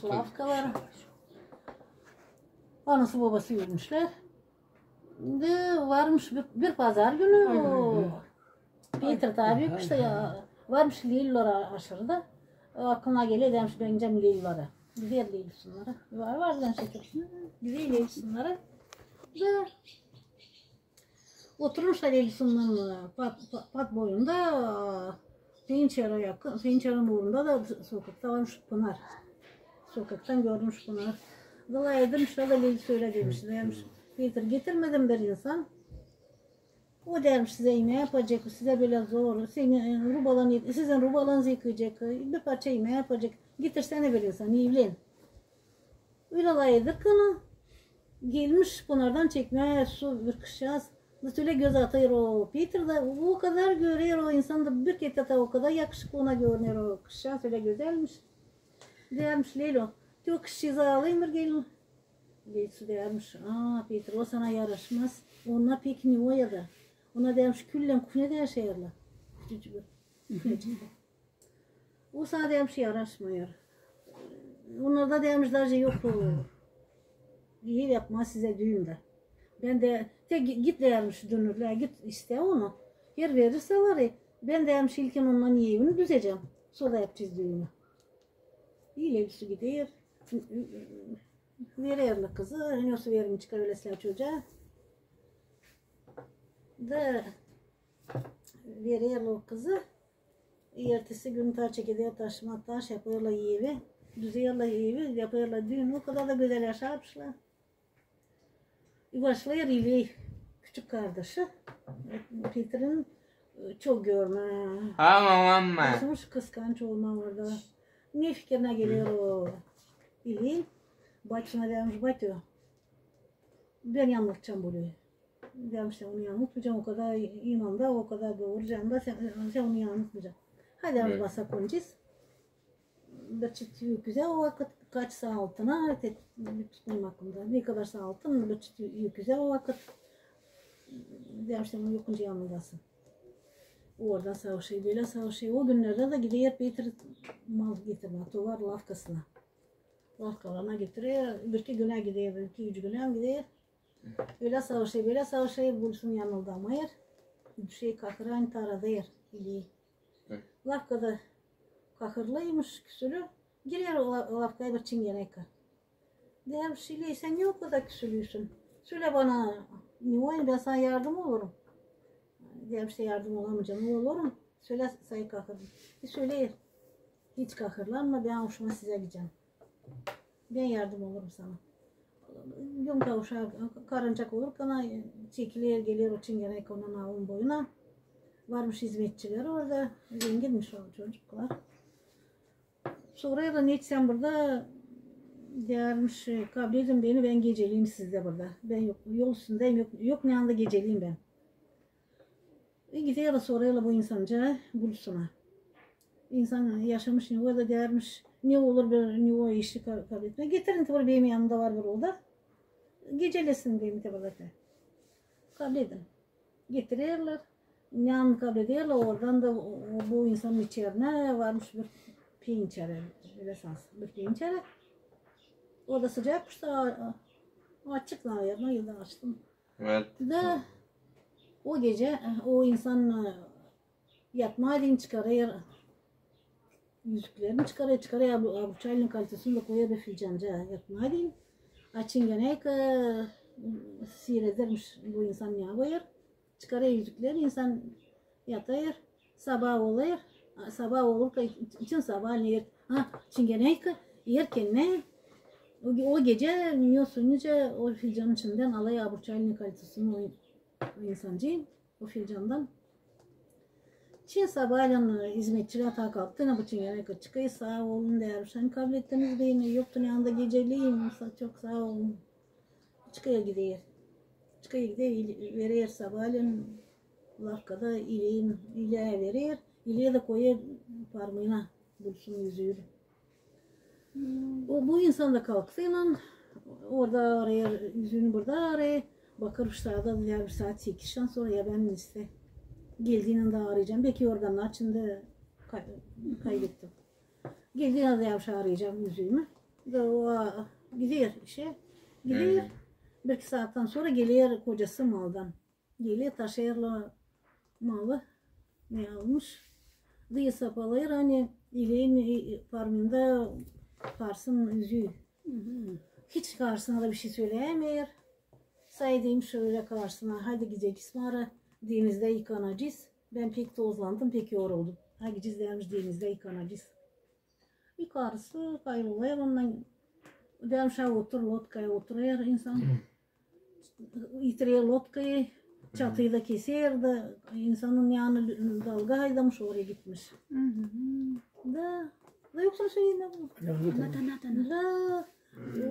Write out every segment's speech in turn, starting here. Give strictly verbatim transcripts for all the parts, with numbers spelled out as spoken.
Lavkaları. Anası-bobası ölmüşlär. Da varmış bir, bir pazar günü o Peter taa büük işte ya, varmış Leylulara aşırıda. Aklına geler, demiş, bän gidecäm Leylulara. Gider Leylusunlara. Var, var, bän çekip. Gider Leylusunlara. Da oturmuş da Leylusundan pat, pat, pat boyunda, e, Pençere yakın, Pençerenin uurunda da sokakta varmış pınar. Sokaktan görmüş pınar. Da lafedilmiş da Leylusu ölä demiş, demiş: Peter, getirmedim bir insan. O dermiş, sizä imeä yapacek, sizä bölä zor, sizin, e, rubalan, sizin rubalanızı yıkayacek, e, bir parça imeä yapacek. Getirsenä bir insan, evlen. Ölä lafederkän gelmiş pınardan çekmää su bir kızçaaz. Da ölä göz atêr o Peter da, o kadar görer o insan da, bir kerä taa o kadar yakışıklı ona görüner o kızçaaz, ölä gözälmiş. Dermiş Leylu, te o kızçaazı alayım bir gelin. Leylusu dermiş: aa, Peter, o sana yaraşmaz. Ona pek ne o ya da. Ona dermiş, küllän kufnedä yaşêêrlar. Küçücük bir kufnecik. O sana dermiş yaraşmêêr. Onnarda dermiş daje yok o ev yapmaa sizä düün dä. Bän dä, te gi-, git dermiş, dönürlär, git istä onu. Eer verirseler, e, bän dermiş ilkin ondan evini düzecäm. Sora yapacez düünü. Leylusu gider. Vererlär kızı, ne olsa vermeer, çıkar ölä çocuğa. Da vererlär o kızı. Ertesi gün taa çekeder taşımaa taş, yapêrlar evi. Düzerlär evi, yapêrlar düün. O kadar da gözäl yaşarmışlar. Başlêêr İley, küçük kardaşı Peterin, e, çok görmää. Ama, ama. Başlamış kıskanç olmaa orada. Ne fikirinä geler o İley? Batusuna dermiş: batü, bän yanıltacam bu İleyi. Dermiş, sän onu yanıltmayacaan, o kadar inanda, o kadar dooruca, sän, sän onu yanıltmayacaan. Hadi, dermiş, basa koncis. Bir çift üküzä o vakıt, kaç saa altına, te, tutmayım aklımda. Ne kadar saa altın, bir çift üküzä o vakıt. Dermiş, sän onu yokunca yanıldasın. Orada savaşêr, bölä savaşêr. O günnerdä dä gider Peter mal getirmää, tovar lavkasına. Lavkalarına getirer, bir-iki günä gider, bir-iki, üç günä gider. Ölä savaşêr, bölä savaşêr, bulsun yanıldamêêr. Düşer kahıra, ani taradêr İleyi. Lavkada kahırlıymış, küsülü. Girer o la-, lavkaya bir çingenäyka. Dermiş: İley, sän ne o kadar küsülüsün? Sölä bana, ne o, bän sana yardım olurum. Dermiş: yardım olamayacam, ne olurum? Sölä, say kahırlı. E, söleer: hiç kahırlanma, bän avuşmaa sizä gidecäm. Bän yardım olurum sana. Gün kavuşar, karancak olurkana, çekiler, geler o çingenäyka ondan avun boyuna. Varmış izmetçileri orada, zenginmiş o çocuklar. Sorêrlar: neçin sän burada? Dermiş: kabledin beni, bän geceleyim sizdä burada. Bän yok, yol üstündäyim, yok, yok ne anda geceleyim bän. E, giderlär, sorêrlar bu insanca bulsuna. İnsan yaşamış, ne o da dermiş, ne olur bir, ne o işi ka-, kabletmää. Getirin, te var, benim yanımda var bir oda. Gecelesin benim te burada. Kabledin. Getirerlär. Ne an kablederlär, oradan da o, o, bu insanın içerinä varmış bir pençere, ölä sansın, bir pençere. O da sıcakmış da, açık, наверно, ya da açtım. Evet. Da o gecä, e, o insan, e, yatmaa deyni çıkarêr, üzüklerini çıkarêr, çıkarêr, обручальный кольцосunu da koyêr bir filcanca yatmaa deyni. A çingenäyka, e, siiredermiş, bu insan ne yapêr. Çıkarêr üzükleri, insan yatêr, sabaa olêr, sabaa olêr, için sabaa ne, ha, çingenäyka erkennä, o, o gecä, ne o, sünnicä o filcanın içindän alêr обручальный кольцосunu o, o insancıın, o filcandan. Çin sabaalän, e, izmetçilär taa kalktı, ne bu çingenäyka çıkêr, saa olun, dermiş, ani kablettiniz beni, yoktu ne anda geceleyim, sa-, çok saa olun. Çıkêr gider. Çıkêr gider, il-, verer sabaalän lavkada İleyin, İleyä verer, İley dä koyêr parmağına, bulsun üzüünü. O, bu insan da kalktıynan, orada arêêr, üzüünü burada arêêr, bakêr, saada, ya, saat sekizdän sora, ya bän ise geldiynän dä arayacam, beki yorgannar içindä kay-, kaybettim. Geldiynän dä, ya, arayacam üzüümü. Da o gider işä. Gider. Bir-iki saattan sora geler kocası maldan. Geler, taşıyêrlar malı, ne almış. Da sapalêêr, ani ilin parmında karsın üzüü. Hiç karsına da bişey sölämeer. Sade deymiş ölä karsına: "Hadi gidecez, Mara, denizdä yıkanacez. Bän pek tozlandım, pek yoruldum. Hadi gidecez", dermiş, "denizdä yıkanacez". E, karısı kayılêr ondan, dermiş: "Ha, otur lotkaya", oturêr insan. İtirer lotkayı, çatıyı da keser da, insanın yanına dalga haydamış, oraya gitmiş. Da, da yoksa şey ne bu? Anlat, anlat, anlat. Da,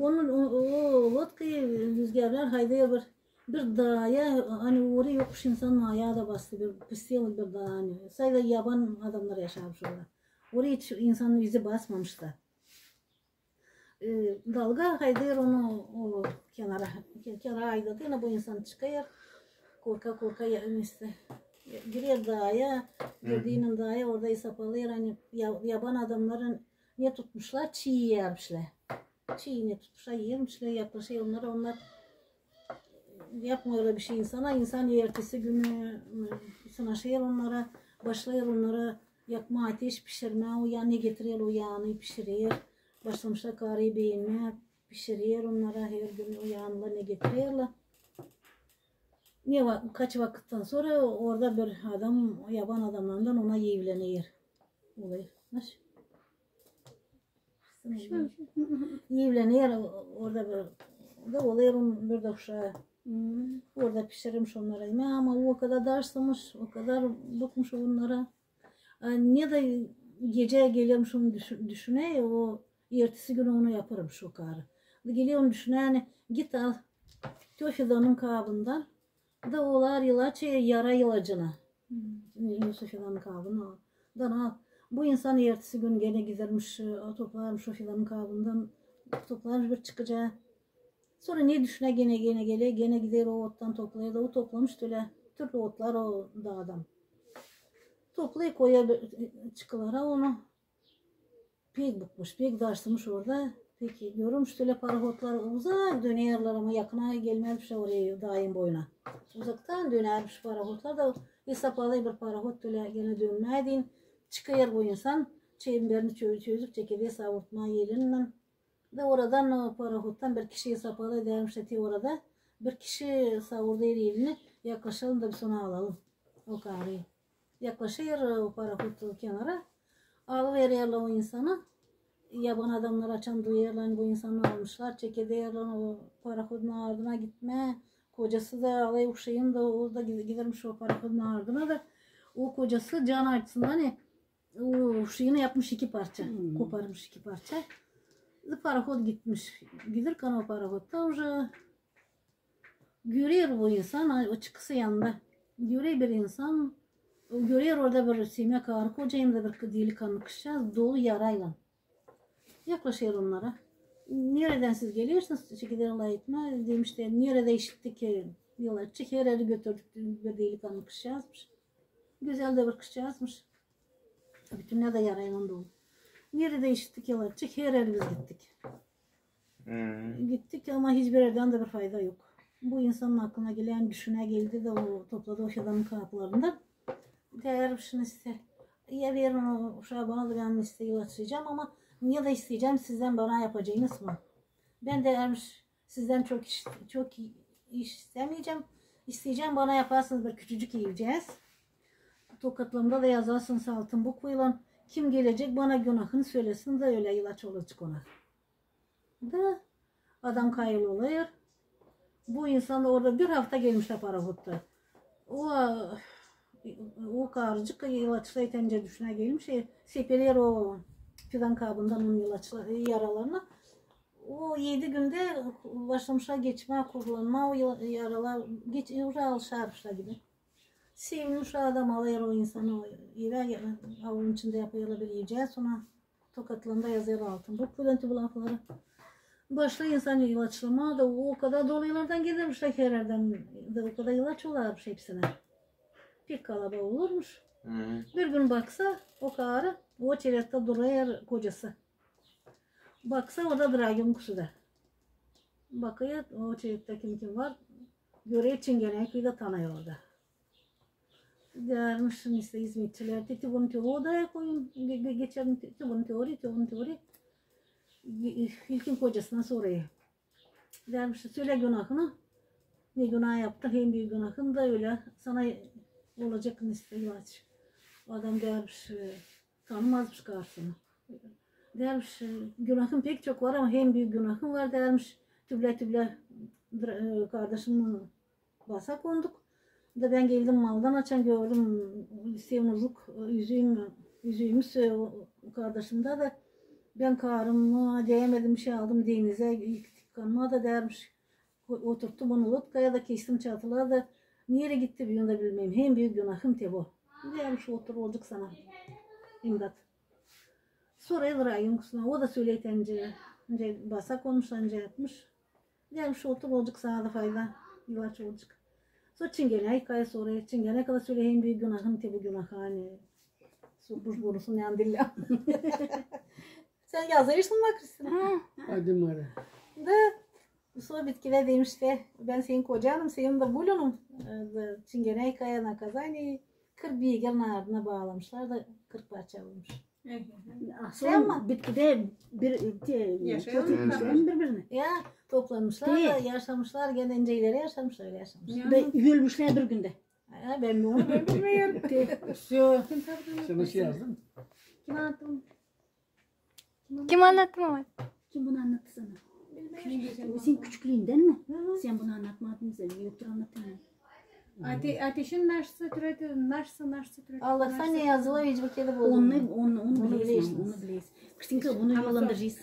onun o, o lotkayı lüzgarlar haydêr bir, bir daaya, ani orayı yokuş insanın ayaa da bastı, bir pustel bir daa, ani. Sade yaban adamnar yaşarmış orada. Orayı hiç insanın üzü basmamış da. E, dalga haydêr onu o kenara, ke-, kenara haydêr, ani bu insan çıkêr, korka-korka ya, işte, girer daaya, girdiynän daaya, orada sapalêêr, ani ya-, yaban adamnarın ne tutmuşlar, çiy iyärmişlär. Çiy ne tutmuşlar, iyärmişlär, yaklaşêr onnara, onnar yapmêêrlar bişey insana. İnsan ertesi günü, e, sınaşêr onnara, başlêêr onnara yakmaa ateş, pişirmää o yaa, ne getirer o yaanı pişirer. Başlamışlar karıyı beenmää, pişirer onnara her gün o yaanı ne getirerlär. Ne va-, kaç vakıttan sora orada bir adam, yaban adamnarından ona evlenêr. Olêr. Nasıl? Evlenêr orada bir, da olêr onun bir da uşaa. Orada pişirmiş onnara yemää, ama o kadar daşlamış, o kadar bıkmış onnara. A, ne da gecä gelermiş onu düşü-, düşünä, o ertesi gün onu yaparmış o karı. Da geler onu düşünä, ani git al tö fidanın kabından, da olar ilaç, yara ilacını. Yusuf fidanın kabını al. Da al. Bu insan ertesi gün genä gidermiş, e, toplarmış o fidanın kabından, toplarmış bir çıkıcaa. Sora ne düşünä, genä, genä geler, genä gider o ottan toplêêr da, o toplamış tölä türlü otlar o daadan. Toplêêr, koyêr bir, e, çıkılara onu. Pek bıkmış, pek daşlamış orada. Pek görmüş tölä parahodlar uzak dönerlär, ama yakına gelmäzmiş oraya, daayın boyuna. Uzaktan dönermiş parahodlar da, sapalêêr bir parahod tölä genä dönmää deyni. Çıkêr bu insan, çemberini çö-, çözüp, çekeder savurtmaa elinnän. Da oradan, o parahodtan bir kişi sapalêêr, dermiş, te orada bir kişi savurêr elini, yaklaşalım da biz onu alalım, o karıyı. Yaklaşêr, e, o parahod kenara. Alıvererlär o insanı. Yaban adamnar açan duyêrlar, ani bu insanı almışlar, çekederlär o parahodun ardına gitmää. Kocası da alêr uşayını da, o da gid-, gidermiş o parahodun ardına da. O kocası can acısından, e, o uşayını yapmış iki parça, koparmış iki parça. Da parahod gitmiş. Giderkän o parahodda uje görer bu insan, o çıkısı yanında. Görer bir insan, görer orada bir semya karı-koca, hem dä bir delikanlı kızçaaz, dolu yaraylan. Yaklaşêr onnara. Neredän siz gelersiniz? Çekeder lafetmää. Demişlär, neredä işittik, e, ilaççı, her eri götürdük, bir delikanlı kızçaazmış. Gözäl dä bir kızçaazmış. Bütünnä dä yaraylan dolu. Neredä işittik ilaççı, her eri biz gittik. Gittik, ama hiçbir erdän dä bir fayda yok. Bu insanın aklına gelä, düşünä geldi da o topladı o fidanın kablarından. Deermiş, işte, ya verin o uşaa bana da, bän, işte, ilaçlayacam, ama ne da isteyecäm sizdän, bana yapacenız mı? Bän, deermiş, sizdän çok iş, çok iş istemeyecäm. İsteyecäm, bana yaparsınız bir küçücük evcäz. Tokatlarımda da yazarsınız altın bukvaylan. Kim gelecek bana, günahını sölesin da ölä ilaç olacek ona. Da adam kayıl olêr. Bu insan da orada bir afta gelmiş o parahodda. O, o karıcık ilaçlêêr deyni düşünä gelmiş, e, sepeler o fidan kabından onun ilaçla-, yaralarını. O edi gündä başlamışlar geçmää, kurulanmaa o ya-, yaralar, geç-, uje alışarmış gibi. Sevinmiş o adam, alêr o insanı evä, avun içindä yapêrlar bir evcäz ona. Tokatlarında yazêr altın bukvaylan te bu lafları. Başlêêr insan ilaçlamaa da, o kadar dolu ilaclardan gelirmiş her erdän, da o kadar ilaç olarmış hepsinä. Pek kalabaa olurmuş. Bir gün baksa, o karı, o oçeredtä durêr kocası. Baksa, orada dragon kuşu da. Bakêr, o çevrede kim-kim var. Görer, çingenä kıyı da tanêr orada. Deermiş, nesä, izmetçilär, te, te bunu te o da koyun, ge-, ge-, geçer, te, te bunu te oraya, te bunu te oraya. İ-, ilkin kocasına sorêr. Deermiş, sölä günahını, ne günah yaptın, hem büük günahın da ölä sana olacek nesä ilaç. O adam deermiş, e, tanımazmış karısını. Deermiş, e, günahın pek çok var, ama hem büük günahın var, deermiş. Tüplä-tüplä dra-, e, kardaşımın basa konduk. Da bän geldim maldan, açan gördüm seymuzluk, e, üzüüm, üzüümüz, e, o kardaşımda da. Bän karımı deemedim, bişey aldım denizä, yıkanmaa da deermiş. O-, oturttum onu lodkaya da, kestim çatıları da. Nereyi gitti, bän dä bilmeerim. Hem büük günahım te bu. Deermiş, otur, olacek sana imdat. Sorêr dragon kuşuna, o da söley te, nicä, nicä basa konmuş, nicä yapmış. Deermiş, otur, olacek sana da fayda, ilaç olacek. Sora çingenä hikayä sorêr, çingenä kadar söley hem büük günahın te bu günah, ani sokmuş burnusun yan dillä. Sän yazêrsın mı, Kristina? Hadi, Mara. Da sora bitkidä demiş te, bän senin kocanım, senin da bulunun. E, da çingenä hikayä, nakazanie, kırk beygir ardına baalamışlar da kırk parça olmuş. Sän mi? Bitkidä bir, e, te, yaşêêrlar bir-birine. Ya, toplanmışlar da yaşamışlar, genä nicä ileri yaşamışlar, öyle yaşamışlar. Da ölmüşlär bir gündä. Ha, bän bunu bän bilmeerim. Всё. Sän nasıl yazdın? Kim annattı? Kim annattı, mama? Kim bunu annattı sana? Bilmeerim. Senin küçüklüündän mi? Hı hı. Sän bunu annatmadın, sän yoktur annattın mı? Ate-, ateşin naşısı türedi, naşısı, naşısı türedi. Allahtan ne yazılı, hiç bir kere bulunmadı. Onu, onu, onu bileerim, onu bileerim. Kristinka, bunu yollandıracez.